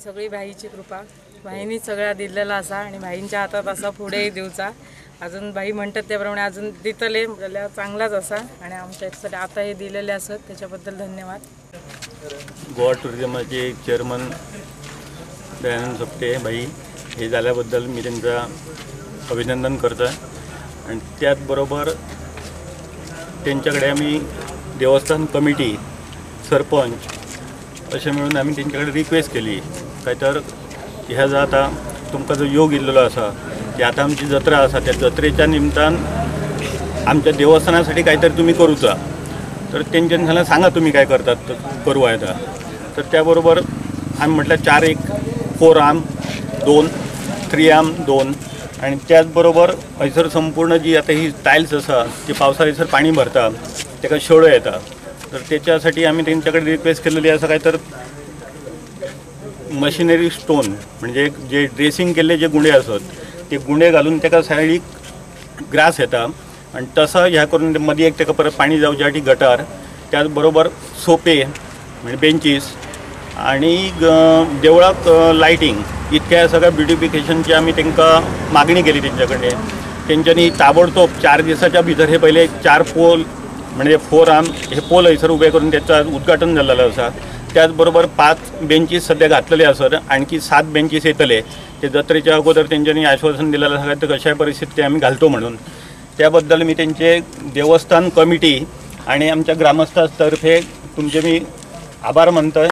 सगळी भाईची कृपा, भाईंनी सगळ्या दिलेला असा आणि भाईंच्या हातात असा पुढेही दिवचा. अजून भाई म्हणतात त्याप्रमाणे अजून दितले जाल्यार चांगलाच असा आणि आमच्यासाठी आता हे दिलेले असत त्याच्याबद्दल धन्यवाद. गोवा टुरिझमाचे चेअरमन दयानंद सोपटे भाई हे जाल्याबद्दल मी त्यांचा अभिनंदन करता आणि त्याचबरोबर त्यांच्याकडे आमी देवस्थान कमिटी सरपंच अशें मेळून आमी तेंच्याकडे रिक्वेस्ट केली काय तर ह्या जो आतां तुमकां जो योग इल्लेलो आसा ती आतां आमची जत्रा आसा त्या जत्रेच्या निमतान आमच्या देवस्थानासाठी काहीतरी तुमी करूचा. तर तेंच्यानी सांगलें सांगा तुमी काय करतात तर करूं येता. तर त्या बरोबर आमी म्हटल्यार 4 1 4 आर्म 2 3 आर्म 2 आणि त्याचबरोबर हयसर संपूर्ण जी आता ही टायल्स आसा ती पावसा हयसर पाणी भरता ताका शेळो येता. तर त्याच्यासाठी आमी तेंच्याकडे रिक्वेस्ट केलेली आसा काय तर मशिनरी स्टोन म्हणजे जे ड्रेसिंग केल्ले जे गुंडे आसत ते गुंडे घालून ताका सायडीक ग्रास येता आनी तसो ह्या करून मदीं एक ताका परत पाणी जावच्या साठी गटार, त्याचबरोबर सोपे म्हणजे बेंचीस आणि देवळाक लायटींग इतक्या सगळ्या ब्युटिफिकेशनची आमी तांकां मागणी केली तेंच्या कडेन. तेंच्यांनी ताबडतोब 4 दिसाच्या भितर हे पयले 4 पोल म्हणजे 4 आर्म हे पोल हयसर उबे करून त्याचं उद्घाटन जाल्लेलं आसा. त्याचबरोबर 5 बेंचीस सध्या घातलेले आसत, आणखी 7 बेंचीस येतले. ते जत्रेच्या अगोदर तेंच्यांनी आश्वासन दिलेलं आसा तर कशाय परिस्थितीत ते आमी घालतो म्हणून. त्याबद्दल मी त्यांचे देवस्थान कमिटी आणि आमच्या ग्रामस्थातर्फे तुमचे मी आभार मानतोय.